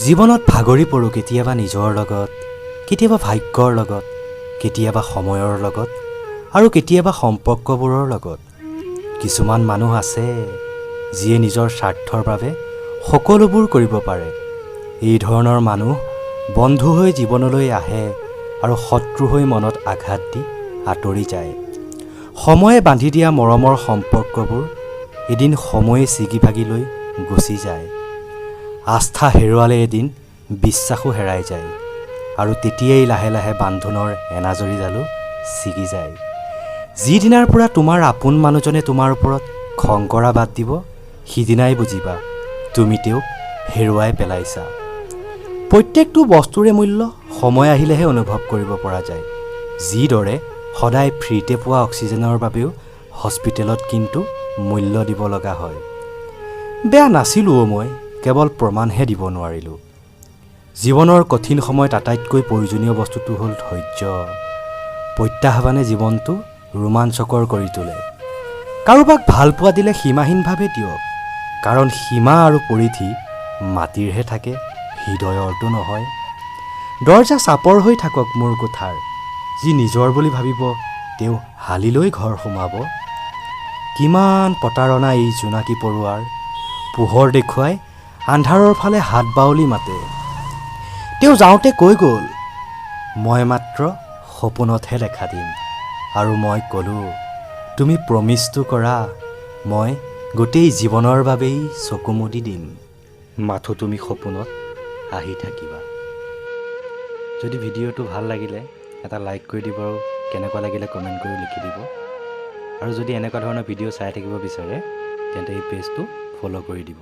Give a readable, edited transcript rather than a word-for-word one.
জীৱনত ভাগৰি পৰোঁ কেতিয়াবা নিজৰ লগত, কেতিয়াবা ভাগ্যৰ লগত, কেতিয়াবা সময়ৰ লগত আৰু কেতিয়াবা সম্পৰ্কবোৰৰ লগত। কিছুমান মানুহ আছে যিয়ে নিজৰ স্বাৰ্থৰ বাবে সকলোবোৰ কৰিব পাৰে। এই ধৰণৰ মানুহ বন্ধু হৈ জীৱনলৈ আহে আৰু শত্ৰু হৈ মনত আঘাত দি আঁতৰি যায়। সময়ে বান্ধি দিয়া মৰমৰ সম্পৰ্কবোৰ এদিন সময়ে ছিগি ভাগি লৈ গুচি যায়। আস্থা হেৰুৱালে এদিন বিশ্বাসো হেৰাই যায় আৰু তেতিয়াই লাহে লাহে বান্ধোনৰ এনাজৰীডালো ছিগি যায়। যিদিনাৰ পৰা তোমাৰ আপোন মানুহজনে তোমাৰ ওপৰত খং কৰা বাদ দিব, সিদিনাই বুজিবা তুমি তেওঁক হেৰুৱাই পেলাইছা। প্ৰত্যেকটো বস্তুৰে মূল্য সময় আহিলেহে অনুভৱ কৰিব পৰা যায়। যিদৰে সদায় ফ্ৰীতে পোৱা অক্সিজেনৰ বাবেও হস্পিটেলত কিন্তু মূল্য দিব লগা হয়। বেয়া নাছিলোঁ অ' মই, কেৱল প্ৰমাণহে দিব নোৱাৰিলোঁ। জীৱনৰ কঠিন সময়ত আটাইতকৈ প্ৰয়োজনীয় বস্তুটো হ'ল ধৈৰ্য। প্ৰত্যাহ্বানে জীৱনটো ৰোমাঞ্চকৰ কৰি তোলে। কাৰোবাক ভাল পোৱা দিলে সীমাহীনভাৱে দিয়ক, কাৰণ সীমা আৰু পৰিধি মাটিৰহে থাকে, হৃদয়ৰটো নহয়। দৰ্জা চাপৰ হৈ থাকক মোৰ কোঠাৰ, যি নিজৰ বুলি ভাবিব তেওঁ হালিলৈ ঘৰ সোমাব। কিমান প্ৰতাৰণা এই জোনাকী পৰুৱাৰ, পোহৰ দেখুৱাই আন্ধাৰৰ ফালে হাত বাউলি মাতে। তেওঁ যাওঁতে কৈ গ'ল, মই মাত্ৰ সপোনতহে দেখা দিম। আৰু মই ক'লোঁ, তুমি প্ৰমিজটো কৰা, মই গোটেই জীৱনৰ বাবেই চকু মুদি দিম, মাথো তুমি সপোনত আহি থাকিবা। যদি ভিডিঅ'টো ভাল লাগিলে এটা লাইক কৰি দিব আৰু কেনেকুৱা লাগিলে কমেণ্ট কৰি লিখি দিব। আৰু যদি এনেকুৱা ধৰণৰ ভিডিঅ' চাই থাকিব বিচাৰে তেন্তে এই পেজটো ফ'ল' কৰি দিব।